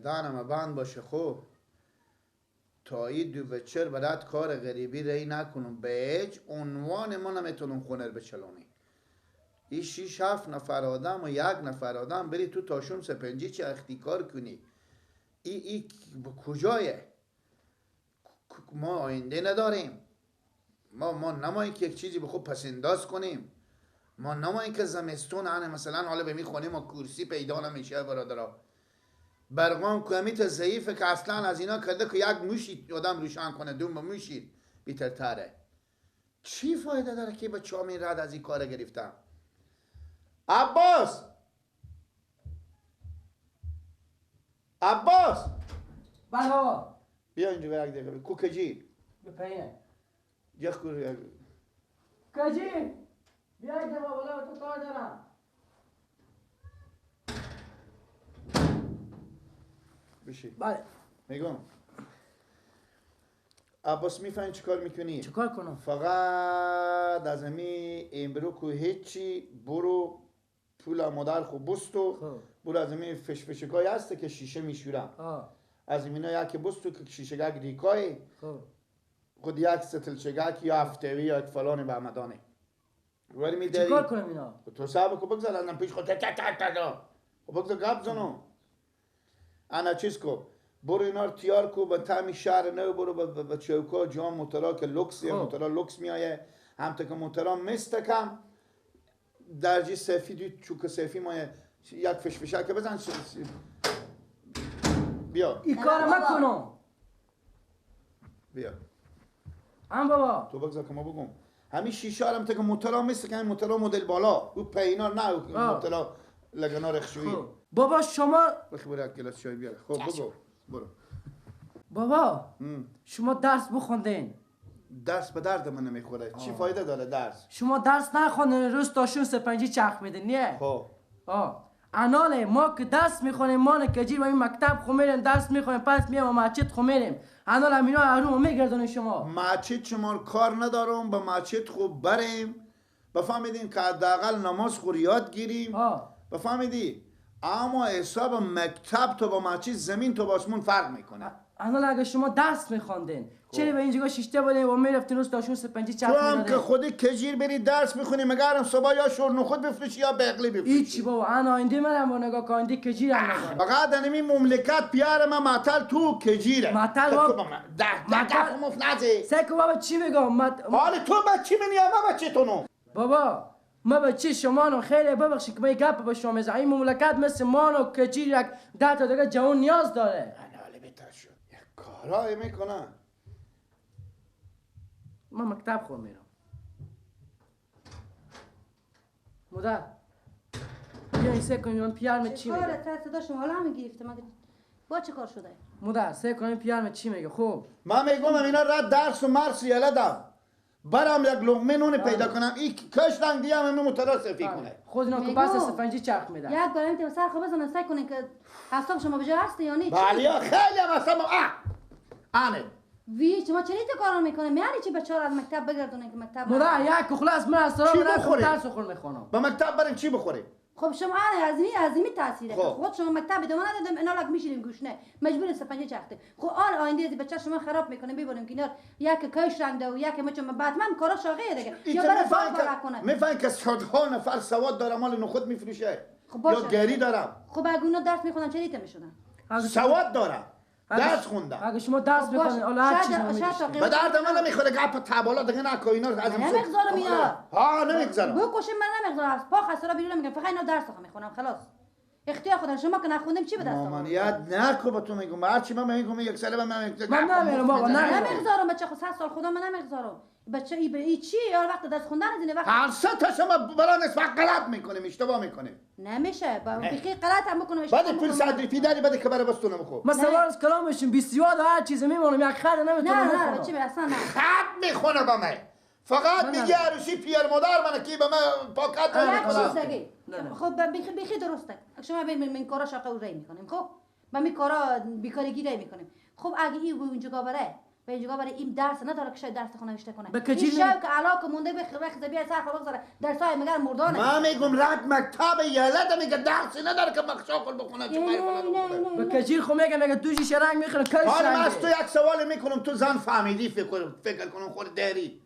گردنم بند باشه. خب تا این دو بچر برات کار غریبی رای نکنم، به هیچ عنوان ما نمیتونم خونه رو بچلونی. این 6-7 نفر آدم و 1 نفر آدم بری تو تاشون سپنجی چه اختیکار کنی. ای کجایه؟ ما آینده نداریم. ما نمایی که یک چیزی به خود پسنداز کنیم. ما نمایی که زمستون انه مثلا حالا به میخونه ما کرسی پیدا نمیشه برادرها. برقام کمیت ضعیفه که اصلا از اینا کرده که یک موشی آدم روشن کنه، دوم موشی بیترتره. چی فایده داره که بچه ها رد از این کار گرفتم؟ عباس، عباس، بله بابا، بیا اینجا یک دقیقه. کو کجی؟ به پایین. یک کو کجی؟ بیا اینجا بابا، تو کار دارم. بشی. بله. میگم عباس میفهمی چیکار میکنی؟ چیکار کنم؟ فقط از همی امرو که هیچی برو پول مادر خو بستو، برو از همی فشفشکای هسته که شیشه میشورم، از اینا یکی بستو که شیشه گگ ریکای خود یک ستلچگک یا هفتوی یا یک فلان به همدانه ولی میداری. چیکار کنم اینا؟ تو صبر کو بگذار ازم پیش خود تا تا تا تا بگذار گپ زنم. انا چیز کو برو اینا رو تیار کو به تعمی شهر نو، برو به چوکا جام موترا که لوکس موترا لوکس میایه، هم تا که موترا مستکم درجه سفید چوک سفید مایه یک فشفشه که بزن. بیا این کار مکنم. بیا هم بابا تو بگذار که ما بگم همین شیشه هم تا که موترا مستکم، همین موترا مدل بالا او پینا نه موترا لگنا رخشویی. بابا شما بخی برو یک گلاس چای بیار. خب بگو برو. بابا شما درس بخوندین. درس به درد من نمیخوره. چی فایده داره درس؟ شما درس نخوندین روز تاشون سپنجی چرخ میدین نیه؟ خب اناله ما که درس میخونیم، ما نکجی و این مکتب خو میریم درس میخونیم، پس میایم و مسجد خو میریم. اناله همینا هروم میگردونین شما. مسجد شما کار ندارم، به مسجد خو بریم بفهمیدین که حداقل نماز خو یاد گیریم. بفهمیدی؟ اما حساب مکتب تو با مسجد زمین تو با آسمون فرق میکنه. اناله اگه شما درس میخوندین چرا به اینجا شیشته بودین و میرفتین روز تاشون سپنجی چرخ تو هم میدادین؟ که خودی کجیر بری درس میخونی مگرم صبح یا شور نخود بفروشی یا بغلی بفروشی. هیچی بابا، انا آینده منم با نگاه که آینده کجیر هم نگاه. فقط انمی مملکت پیار من معطل تو کجیره. معطل تو با من ده ده ده مفت نزی. سکو بابا چی میگم؟ حال تو بچی منی یا من بچه تو نو؟ بابا ما بچه شما نو خیلی ببخشید که من گپ با شما میزنم. این مملکت مثل ما نو کجیر یک 10 تا دیگه جوان نیاز داره. انا بهتر شد یک کارایی میکنن. من مکتب خود میرم. مادر بیا این سه کنیم من پیارم چی میگه. کار تر صدا شما حالا هم گرفته مگه با چه کار شده؟ مادر سه کنیم پیارم چی میگه. خب من میگم اینا رد درس و مرس یله دم برم یک لقمه نون پیدا کنم. این کش رنگ دیگه هم مترا سفی کنه. خود اینا که بس سفنجی چرخ میدن. یک بار این سر خو بزنن سعی کنین که اعصاب شما به جا هست یا نه. بله خیلی هم اعصاب آنه وی شما چرا این کارو میکنه؟ میانی چی بچه‌ها از مکتب بگردونه که مکتب مادر یک خلاص من از سلام درس خور میخونم. به مکتب بریم چی بخوریم؟ خب شما از این تاثیره. خود شما مکتب ادامه ندادم اینا لک میشینیم گوشنه مجبور سپنجه چخته. خب آل آینده از بچه شما خراب میکنه. ببینیم که اینا یک کش رنگ و یک مچ بعد کارا شاغه دیگه یا برای بالا کنه. میفهمی که صدها نفر سواد داره مال نخود میفروشه. یا گری دارم. خب اگه اونا درس میخوندن چه دیته میشدن؟ سواد دارم درس خوندم. اگه شما درس میخونید حالا هر چیز می‌خونید به درد من نمیخوره. گپ تبالا دیگه نکن اینا از نمیگذارم اینا. ها نمیگذارم. بکشم من نمیگذارم. از پا خسرا بیرون نمیگم. فقط اینا درس میخونم خلاص. اختیار خودم شما که نخوندم چی به دست آوردم؟ مامانیت نکن با تو میگم. هرچی من میگم یک ساله من نمیرم بابا نمیگذارم بچه. خود 100 سال خدا من نمیگذارم. بچه ای به ای چی یا وقت درس خوندن از این وقت هر سه تا شما برا نسبت غلط میکنیم اشتباه میکنیم. نمیشه با بخی غلط هم بکنم اشتباه. بعد پول صدری پیداری بعد که برای بستونم خب مثلا از کلامشون 20 هر چیز میمونم یک خط نمیتونم. نه نه بچه اصلا نه خط میخونه با من. فقط میگه عروسی پیر مادر من کی به من پاکت نمیکنه. خب بخی درسته. شما ببین من کارا شاقه رای میکنیم. خب من می کارا بیکارگی رای میکنیم. خب اگه این اونجا بره به اینجا برای این درس نداره که شاید درس خونه نوشته کنه. این شب که علاقه مونده به وقت بیا سر خود بگذاره درسای مگر مردانه. من میگم رد مکتب یلده میگه درس نداره که بخشا خود بخونه چه به کجیر خو میگه دوشش رنگ میخوره کش رنگ. من از تو یک سوال میکنم، تو زن فهمیدی فکر کنم خود داری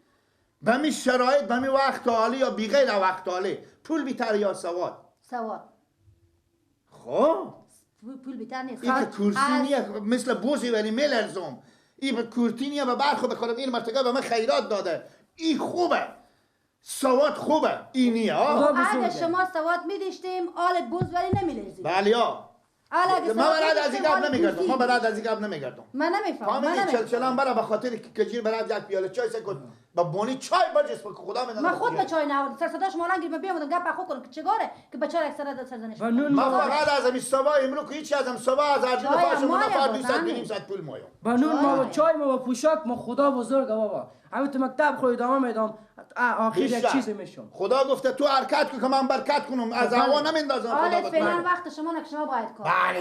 به می شرایط به می وقت عالی یا بی غیر وقت عالی پول بیتر یا سواد؟ سواد. خب پول بیتر نیست. این که کرسی نیه مثل بوزی ولی میلرزم. این کورتی نیه و برخو بخورم این مرتکب به من خیرات داده. این خوبه، سواد خوبه، این نیه. اگه شما سواد میداشتیم آل بوز ولی نمیلرزید. بله ها. من برای از این گپ نمیگردم، من برای از این گپ نمیگردم. من نمیفهمم. من چلچلم برای به خاطر که کجیر برای یک پیاله چای سکن با بونی چای بجس به خدا میدونم. من خود به چای نآوردم، سر صداش مالنگ من بیامدم گپ خو کنم که چگاره که بچه‌ها یک سر سرزنش. من فقط از این صبح امروز که هیچ از صبح از هر نفر شما نفر 200 250 پول مایم. با نون ما و چای ما و پوشاک ما خدا بزرگ بابا. همین تو مکتب خود ادامه میدم آخر یک چیزی میشم. خدا گفته تو حرکت کن که من برکت کنم، از هوا نمیندازم. خدا فعلا وقت شما نه که شما باید کار. بله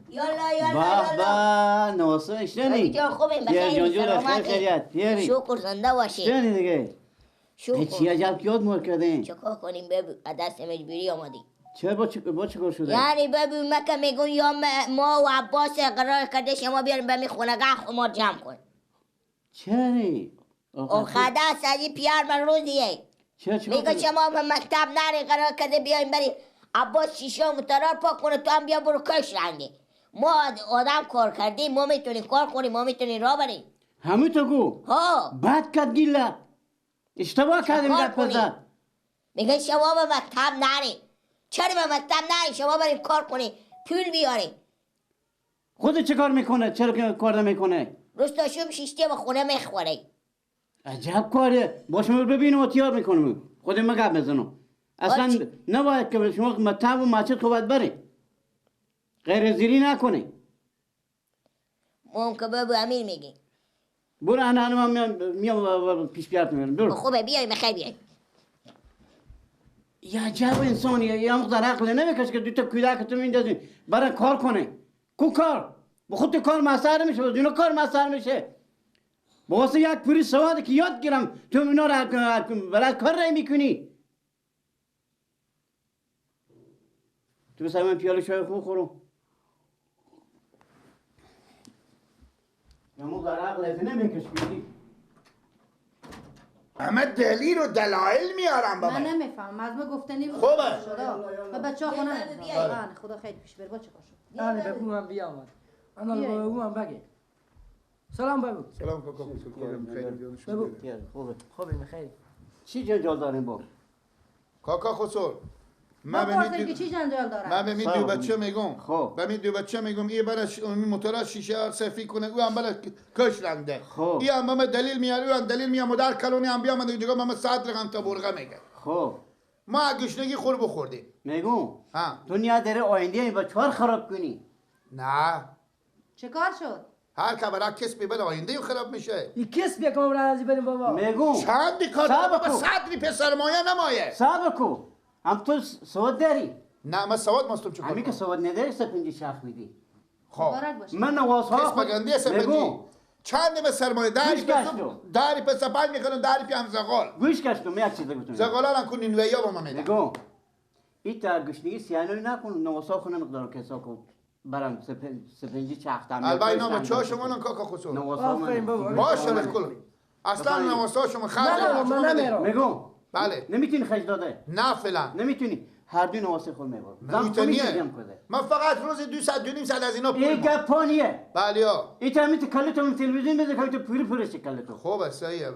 یالا یالا یالا. به نواسه شنی؟ جان خوبیم بخیر سلامتی. شکر زنده باشی. شنی دیگه. شکر. چی عجب که یاد مور کردین؟ چیکار کنیم ببو از دست مجبوری آمدیم. چرا با چیکار شده؟ یعنی ببو مکه میگون یا ما و عباس قرار کرده شما بیاریم به می خونه گه ما جمع کن. چرا؟ آخه دست از این پیار من روزیه. چرا چیکار؟ میگه شما به مکتب نری قرار کرده بیایم بری عباس شیشه موتورا پاک کنه تو هم بیا برو کش رنگه. ما آدم کار کردیم، ما میتونیم کار کنیم، ما میتونیم راه بریم. همین تو گو ها بد کرد گیلت اشتباه کردیم گپ زد. میگه شما به مکتب نری. چرا به مکتب نری؟ شما بریم کار کنیم پول بیاریم. خود چه کار میکنه؟ چرا کار نمیکنه؟ روستاشوم شیشته به خونه میخوره. عجب کاره. با شما ببینم و تیار میکنم خود من گپ میزنم. اصلا نباید که شما مکتب و مسجد خوبت بری، غیر زیری نکنی. ممکن بابا امیر میگی برو. انا من میام پیش بیارت میرم. برو خوبه بیای بخیر بیای. یه عجب انسانیه، یه مقدار عقل نمیکش که دو تا کودک تو میندازی برای کار کنه. کو کار با خود کار مسخره میشه، با اینا کار مسخره میشه. با واسه یک پوری سواد که یاد گیرم تو اینا رو برای کار رای میکنی. تو بسای من پیاله چای خوب خورم. یا مقدار عقل نمیکش بیدی. همه دلیل و دلایل میارم بابا. من نمیفهمم از ما گفتنی بود. خوبه و بچه‌ها خونه نمیفهمم. خدا خیلی پیش بر با چه شد. انا بگو من بیام. انا بگو من بگی. سلام بابا. سلام کاکا. خیلی خوبه. خوبه خیلی. چی جنجال داریم با؟ کاکا خسرو من به چی جنجال دارم؟ من به می دو بچه میگم. به می دو بچه میگم این براش موتورا شیشه سفید کنه، او هم براش کش رنده. این هم به دلیل میاره، او هم دلیل میاره. مادر کلونی هم بیا من دیگه من ساعت رقم تا برقه میگه. خب ما گشنگی خور بخوردیم. میگم ها تو نیا داره آینده این بچه‌ها خراب کنی. نه چه کار شد؟ هر که برای کسبی بره آینده خراب میشه. این کسبی که ما برای بریم بابا. میگم چند کار بابا صدری پسر مایه نمایه. صبر کو. هم تو سواد داری؟ نه من سواد ماستم چه همین که سواد نداری سپنجی شخ میدی. خب من نوازها کس بگنده سپنجی چند به سرمایه داری داری پس پنج میکنن داری پی هم زغال. گوش کش تو یک چیز بگم. زغالا کن اینویا با من میدم. میگم این تا گوشنگی سیانوی نکن نوازها خونه مقدار کسا کو برام سپنجی چختم. البته اینا بچه‌ها شما نن کاکا خسرو. نوازها باشه بالکل. اصلا نوازها شما خرج نمیرم. میگم بله نمیتونی خرج داده؟ نه فعلا نمیتونی. هر دو نواسه خود میبرم. من فقط روز 200 250 از اینا پول. این گپانیه. بله ها. این تا میت کلتو تلویزیون بده که تو پوری پورش کلتو. خوبه صحیحه.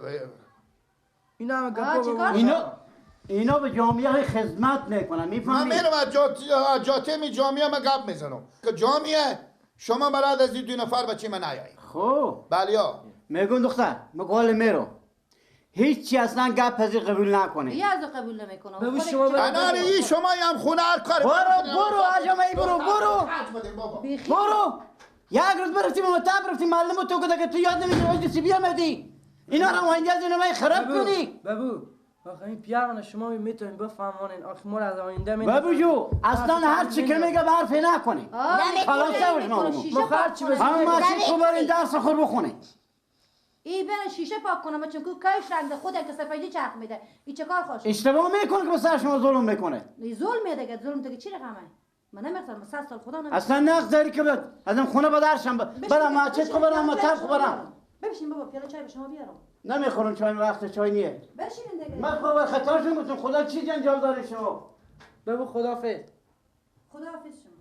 اینا هم گپا اینا به جامعه خدمت میکنن میفهمی؟ من میرم از جاته می جامعه من گپ میزنم که جامعه شما برای از این دو نفر بچه من نیایی. خب بله ها. میگم دختر مقال میرو هیچی اصلا گپ پذیر قبول نکنه. یه از قبول نمیکنه. ببین شما انار این شما هم خونه هر کار برو برو عجمه برو برو برو. یک روز برفتیم و تب رفتیم معلم تو گفت که تو یاد نمیگیری اجلسی بیامدی اینا رو آینده از اینا خراب کنی. بابو آخه این پیران شما میتونین بفهمونین آخه ما از آینده می بابوجو اصلا هر چی که میگه برف نکنی. خلاص ما خرچ بزنیم. هم ما چی برین درس خود بخونی. ای بره شیشه پاک کنم چون کو کاش رنگ خود که سفیدی چرخ میده. ای چه کار خوش؟ اشتباه میکنه که به سر شما ظلم میکنه. ای ظلم میده که ظلم دیگه چی رقمه؟ من نمیخوام 100 سال خدا نمیخوام. اصلا نقد داری که بعد ازم خونه بدرشم برم مسجد خو برم مطب خو برم. ببشین بابا پیاله چای به شما بیارم. نمیخورم چای، وقت چای نیه. بشینین دیگه. من خب خطاشون گفتم خدا چی جنجال داره شما. بابا خداحافظ. خداحافظ شما.